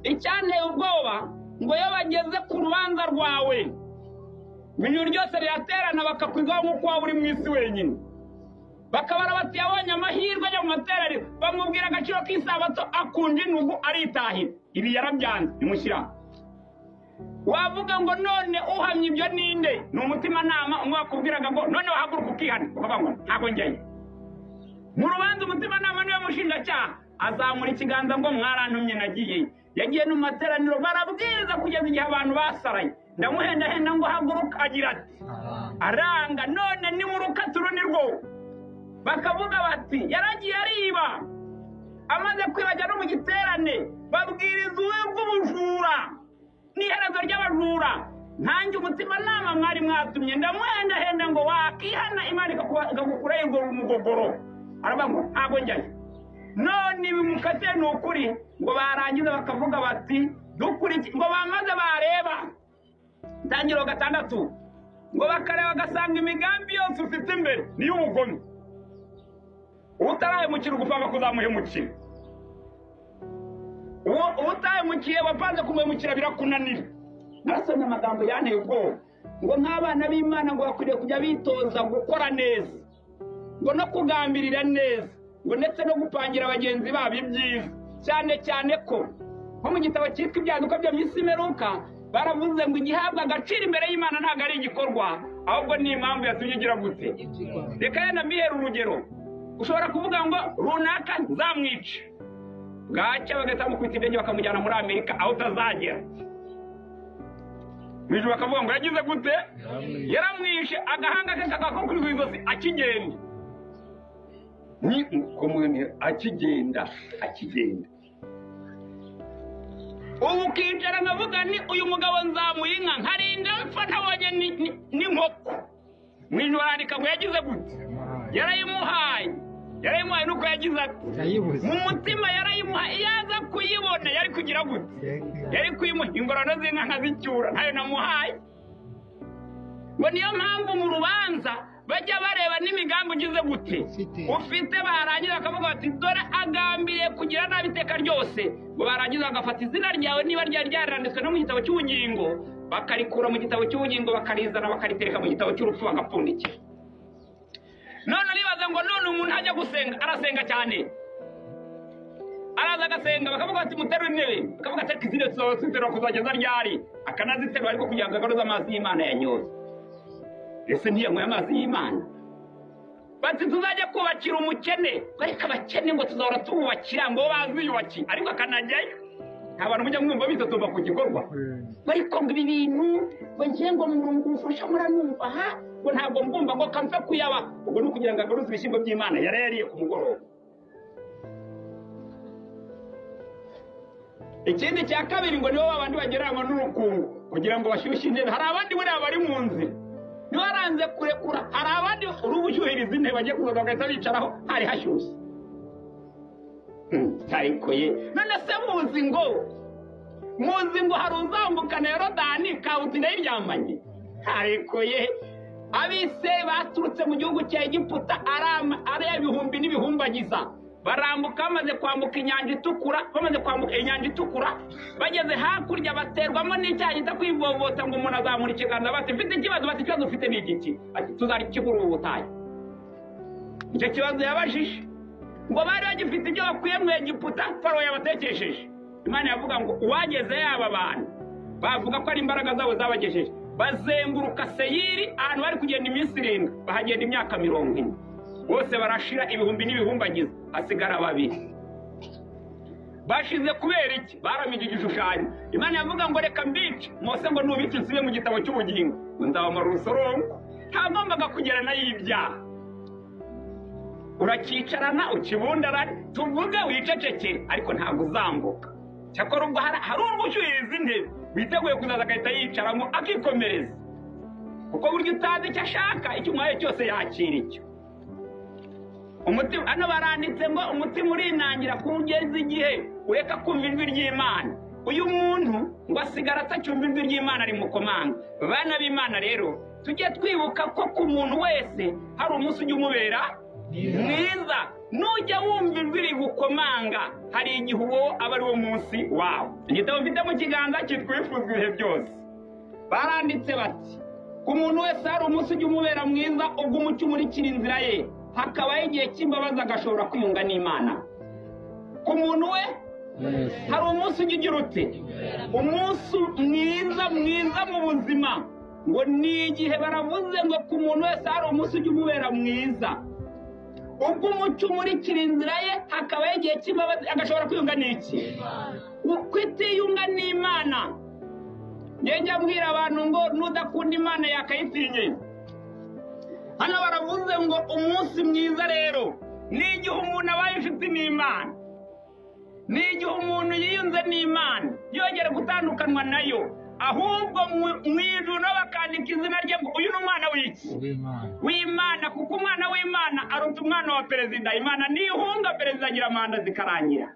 Icyanteye ubwoba ngo iyo bageze ku rubanza rwawe ijuru ryose riraterana bakakwigaho nk'uko waba uri mu isi wenyine. Bakabara bati yabonye amahirwe ajya mu materaniro, bamubwira agaciro k'isabato akunda intugu aritahira. Ibi yarabyanze bimushyira. Wavuga ngo none uhamye ibyo ninde? Ni umutimanama umwe wakubwiraga ngo none wahaguruka ukihana, ukavuga ngo ntabwo njyayo. Mu rubanza umutimanama niwe mushinjacyaha, azamura ikiganza ngo mwarantumye nagiyeyo. Yagiye no mu materaniro barabwiriza kugeza igihe abantu basaraye. Ndamuhendahenda ngo haguruka, agira ati aranga, none nimurukaturu ni rwo. Bakavuga bati yaragiye ariba, amaze kwibajya no mu giterane babwiriza ububi bw'ubujura n'iherezo ry'abajura. Ntange umutimanama mwari mwatumye, ndamuhendahenda ngo wakihana Imana ikagukuraho urwo mugogoro. Aravuga ngo ntabwo njyayo. None ibi mukate ni ukuri. Ngo barangiza bakavuga bati dukuriki, ngo bamaze bareba Itangiriro 6, ngo bakareba bagasanga imigambi yose ufite imbere ni iy'ubugome. Utarahemukira ugupanga kuzamuhemukira, utahemukiye wapanze kumuhemukira birakunanira. Narasomye amagambo yanteye ubwoba ngo nk'abana b'Imana ngo bakwiriye kujya bitoza gukora neza, ngo no kugambirira neza, ngo ndetse no gupangira bagenzi babo ibyiza. Cyane cyane ko nko mu gitabo cyitwa Ibyaduka byo mu isi imperuka baravuze ngo igihabwa agaciro imbere y'Imana ntabwo ari igikorwa, ahubwo ni impamvu yatumye ugira gute. Reka yenda mbihere urugero. Ushobora kuvuga ngo runaka nzamwica, bwacya bagahita bamukubita indege bakamujyana muri Amerika aho utazagera. Mu ijuru bakavuga ngo yagize gute? Yaramwishe, agahanga ke kakakukuri ku izosi akigenda. Ni akigenda akigenda. Ubu ukicara nkavuga ni uyu mugabo nzamuye inka nkarinda mpfa ntabonye n'inkoko. Mu ijuru barandika ngo yagize gute? Yarayimuhaye. Yarayimuhaye nuko yagize ati mu mutima yarayimuhaye, iyo aza kuyibona yari kugira gute? Yari kuyimuha. Ingororano z'inka nkazicyura ntayo namuhaye. Ngo niyo mpamvu mu rubanza bajya bareba n'imigambi ugize gute ufite, barangiza bakavuga bati dore agambiriye kugira nabi iteka ryose. Ngo barangiza bagafata izina ryawe niba ryari ryaranditswe no mu gitabo cy'ubugingo, bakarikura mu gitabo cy'ubugingo bakarizana bakaritereka mu gitabo cy'urupfu bagapfundikira. None uribaza ngo none umuntu ajya gusenga arasenga cyane, araza agasenga bakavuga bati muterure intebe, bakavuga ati izindi tuziterura kuzageza ryari? Akanaziterura ariko kugira ngo agaruze amazi y'Imana yanyoye. Ese ntiyanyweye amazi y'Imana? Bati tuzajya kubakira umukene, ariko abakene ngo tuzahora tububakira ngo baziyubakiye, ariko akanajyayo. Nta bantu mujya mwumva bitotomba ku gikorwa, ariko ngo ibi bintu ngo ngiye ngo mufasha muranumva ha, ngo ntabwo mbumva ngo kamfe kuyaba. Ubwo ni ukugira ngo agaruze ibishyimbo by'Imana yari yariye ku mugoroba. Ikindi cya kabiri ngo nibo babandi bagereranywa n'urukungu kugira ngo bashyushye intebe. Hari abandi buriya bari mu nzira ntibaranze kurekura, hari abandi urubushyuhiriza intebe bagiye kuza bagahita bicaraho hari hashyushye. Ariko ye none se muzi ngo hari uzambukana Yorodani kabuti nayiryamanye? Ariko ye abise baturutse mu gihugu cya Egiputa ari ibihumbi n'ibihumbagiza, barambuka bamaze kwambuka inyanja itukura, bamaze kwambuka inyanja itukura bageze hakurya baterwamo n'icyaha gita kwivovota ngo umuntu azamura ikiganza bati mfite ikibazo, bati ikibazo ufite ni igiki? Ati tuzarikibura ubu butayu. Icyo kibazo yabajije ngo bari bagifite ibyo bakuye mu Egiputa Farawo yabatekesheje. Imana yavuga ngo uwageze yaba bantu bavuga ko ari imbaraga zabo zabagejeje, bazenguruka Seyiri ahantu bari kugenda iminsi 7 bahagenda imyaka 40, bose barashira ibihumbi n'ibihumbagiza, hasigara babiri. Bashize kubera iki? Baramije igishushanyo. Imana yavuga ngo reka mbice Mose ngo nubice nsibe mu gitabo cy'ubugingo, nzabamara urusorongo. Ntagombaga kugera nayo ibyaha. Urakicarana ukibundarane tuvuge wicecekere, ariko ntabwo uzambuka. Cyakora ubwo hari urwushyuhiriza intebe witeguye kuzaza agahita yicaramo akikomereza, kuko burya utazi icyo ashaka, icyo umuhaye cyose yakira icyo. Umutima hano baranditse ngo umutima urinangira kugeza igihe ureka kumva ijwi ry'Imana. Uyu muntu ngo asigara atacyumva ijwi ry'Imana rimukomanga. Bana b'Imana rero tujye twibuka ko ku muntu wese hari umunsi ujya umubera Mwiza. Nujya wumva ijwi rigukomanga, hari igihe uwo aba ari wo munsi wawe. Igitabo mfite mu kiganza cyitwa Uwifuzwa ibihe byose. Baranditse bati ku muntu wese hari umunsi ujya umubera mwiza, ubwo umucyo umurikira inzira ye, hakabaho igihe cy'imbabazi agashobora kwiyunga n'Imana. Ku muntu we hari umunsi ujya ugira ute? Umunsi mwiza mwiza mu buzima. Ngo ni igihe baravuze ngo ku muntu wese hari umunsi ujya umubera mwiza, ubwo umucyo umurikira inzira ye, hakabaho igihe cy'imbabazi agashobora kwiyunga n'iki? Kwitiyunga n'Imana. Njya mbwira abantu ngo nudakunda Imana yakayitinye. Hano baravuze ngo umunsi mwiza rero ni igihe umuntu abaye inshuti n'Imana, ni igihe umuntu yiyunze n'Imana yongera gutandukanwa nayo, ahubwo mu ijuru bakandika izina rye ngo uyu ni umwana w'iki? W'Imana. Kuko umwana w'Imana aruta umwana wa perezida. Imana ntihunga, perezida agira manda zikarangira.